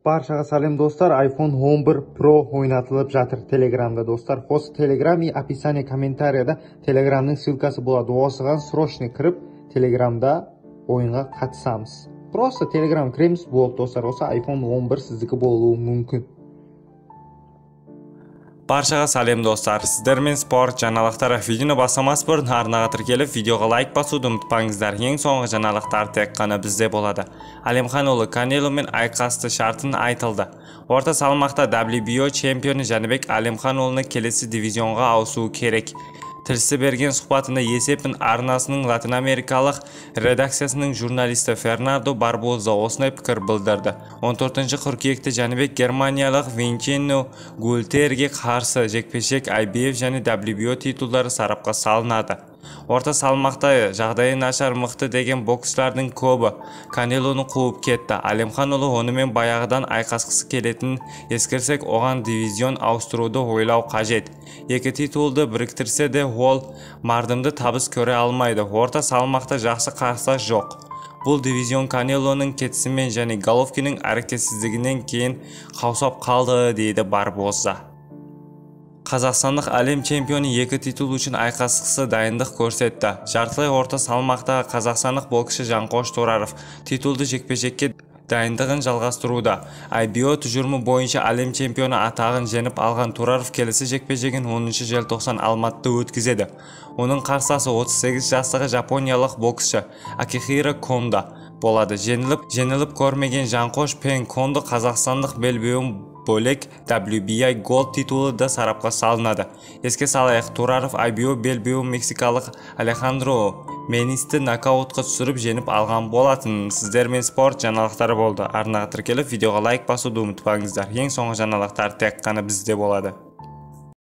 Баршаға сәлем, достар. iPhone 11 Pro ойнатылып жатыр Телеграмда, достар. Осы Телеграм и описание комментарияда Телеграмның ссылкасы болады. Осыған срочно кіріп, Телеграмда ойынға қатысамыз. Просто Телеграм кіреміз, болды, достар. Осы iPhone 11 сіздікі болуы мүмкін. Баршаға сәлем, достар! Сіздермен спорт жаңалықтары. Видеоны бастамас бұрын арнаға тіркеліп, видеоға лайк басуды ұмытпаңыздар. Ең соңғы жаңалықтар тек қана бізде болады. Әлемханұлы Канеломен айқасты шартын айтылды. Орта салмақта WBO чемпионы Жәнібек Әлемханұлыны келесі дивизионға ауысуы керек. Тілшісі берген сұхбатында ESPN арнасының латынамерикалық редакциясының журналисті Фернандо Барбоза осындай пікір білдірді. 14 қыркүйекте Жәнібек германиялық Винченцо Гюльтерге қарсы жекпе-жек IBF және WBO титулдары сарапқа салынады. Орта салмақта жағдайы нашар, мықты деген боксшылардың көбі Канелоны қуып кетті. Әлемханұлы онымен баяғыдан айқасқысы келетінін ескерсек, оған дивизион ауыстыруды ойлау қажет. Екі титулды біріктірсе де, ол мардымды табыс көре алмайды. Орта салмақта жақсы қарсылас жоқ. Бұл дивизион Канелоның кетісімен және Головкиннің әрекетсіздігінен кейін қаусап қалды, дейді Барбоза. Қазақстандық әлем чемпионы екі титул үшін айқасқысы дайындық көрсетті. Жартылай орта салмақтағы қазақстандық боксшы Жанқош Тұраров титулды жекпе-жекке дайындығын жалғастыруда. IBO тұжырымы бойынша әлем чемпионы атағын жеңіп алған Тұраров келесі жекпе-жегін 10 желтоқсан Алматыда өткізеді. Оның қарсыласы 38 жастағы жапониялық боксшы Акихиро Кондо болады. Жеңіліп көрмеген Жанқош пен Кондо қазақстандық белбеуін бөлек WBA Gold титулы да сарапқа салынады. Еске салайық, Тұраров IBO белбеуін мексикалық Алехандро Менисті нокаутқа түсіріп жеңіп алған болатын. Сіздермен спорт жаңалықтары болды. Арнаға тіркеліп, видеоға лайк басуды ұмытпаңыздар. Ең соңғы жаңалықтар тек қана бізде болады.